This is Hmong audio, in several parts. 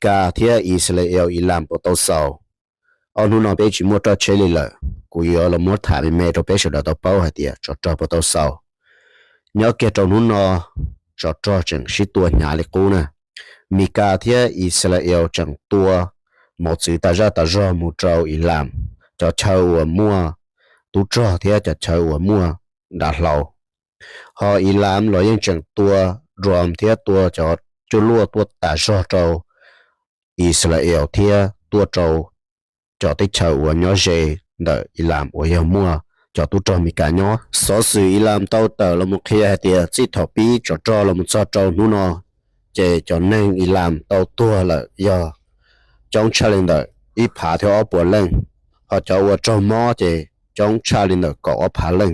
Meskas thiab Ixalayees Ilam puas tau xaus. Ob hnub no peb tsis muaj roj tsheb li lawm, kuv yuav los muab tham me me rau peb sawv daws tau paub hais tias tsov rog puas tau xaus. Nyob kiag rau hnub no, tsov rog tseem sib tua hnyav li qub na. Meskas thiab Ixalayees tseem tua mos txwv tas zaj tas zog mus rau Ilam, cov chaw uas muaj tub rog thiab cov chaw uas muaj dav hlau. Ho Ilam los yeej tseem tua drone thiab tua cov cuaj luaj tuaj tas zog rau Ixalayees thiab tuaj rau cov teb chaws uas nyob ze ntawm Ilam uas yog muaj cov tub rog Meskas nyob. Xov xwm Ilam tau tawm los mus qhia hais tias txij thaum pib tsov rog los mus txog rau hnub no, ces cov neeg Ilam tau tuag lawm yog coob tshaj li ntawm ib phav thiab ob puas leej, ho cov uas raug mob ces coob tshaj li ntawm kaum ob phav leej.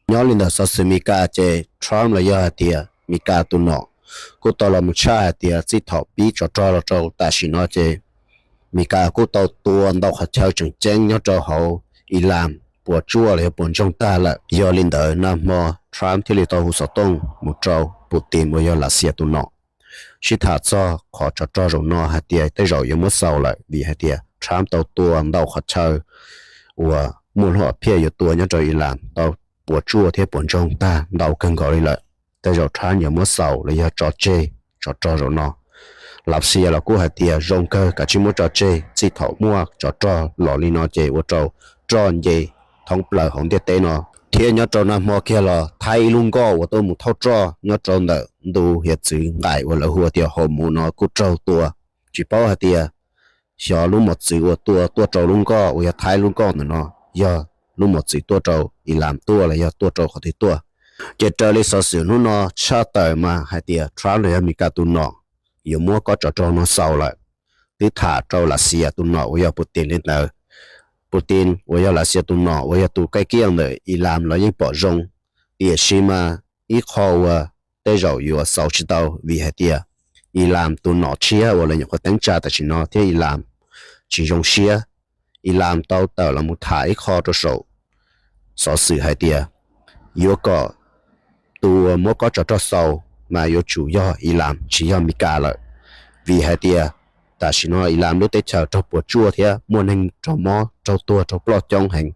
Nyob li ntawm xov xwm Meskas ces Trump los yog hais tias Meskas tus nom kuj tau los mus tshaj hais tias txij thaum pib tsov rog los rau tam sim no ces Meskas kuj tau tua ntau qhov chaw tseem ceeb nyob rau hauv Ilam puas tsuaj los yog puas ntsoog tag lawm. Yog li ntawd nag hmo Trump thiaj li tau hu xov tooj mus rau Putin uas yog Lavxias tus nom, sib tham txog qhov tsov rog zaum no hais tias tej zaum yuav muab xaus lawm, vim hais tias Trump tau tua ntau qhov chaw uas muaj lub hom phiaj yuav tua nyob rau Ilam tau puas tsuaj thiab puas ntsoog tag ntau kawg nkaus li lawm. Tej zaum Trump yuav muab xaus los yog tso tseg tsov rog zaum no. Lavxias los kuj hais tias zoo kawg, kav tsij muab tso tseg, txij thaum muaj tsov rog los li no ces ua rau roj nce thoob plaws hauv ntiaj teb no. Thiab nyob rau nag hmo kiag los Thaib ib lub nkoj uas tuaj mus thauj roj nyob rau ntawm ntu hiav txwv nqaim uas lawv hu tias Hormuz no kuj raug tua. Tsis paub hais tias xyov lub mos txwv uas tua tuaj rau lub nkoj uas yog Thaib lub nkoj ntawm no yog lub mos txwv tuaj rau Ilam tuaj los yog tuaj rau qhov twg tuaj. Ces raws li xov xwm hnub no tshaj tawm mas hais tias Trump los yog Meskas tus nom yuav muab kob tsov rog no xaus lawm. Twb tham rau Lavxias tus nom uas yog Putin li ntawd. Putin uas yog Lavxias tus nom uas yog tus kaij kiaj ntawm Ilam los yeej pom zoo, tiam sis mas ib qho uas tej zaum yuav xaus tsis tau vim hais tias Ilam tus nom tshiab uas lawv nyuam qhuav teeb tsa tam sim no thiab Ilam tsis zoo siab. Ilam tau tawm los mus tham ib qho rau saum xov xwm hais tias yuav kom tus uas muab kob tsov rog xaus mas yuav tsum yog Ilam tsis yog Meskas lawm, vim hais tias tam sim no Ilam lub teb chaws raug puas tsuaj thiab muaj neeg raug mob raug tuag raug ploj coob heev.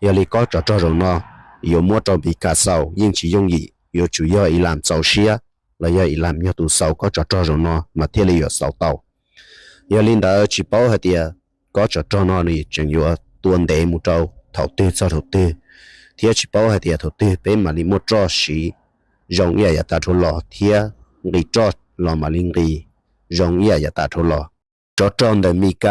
Yog li kob tsov rog zaum no yuav muab rau Meskas xaus yeej tsis yooj yim, yuav tsum yog Ilam txaus siab los yog Ilam yog tus xaus kob tsov rog zaum no mas thiaj li yuav xaus tau. Yog li ntawd tsis paub hais tias kob tsov rog no nws tseem yuav tua ntev mus rau thaum twg txog thaum twg, thiab tsis paub hais tias thaum twg peb mam li muaj roj siv zoo ib yam yav tas dhau los thiab nqis roj los mam li nqis zoo ib yam yav tas dhau los. Tsov rog ntawm Meskas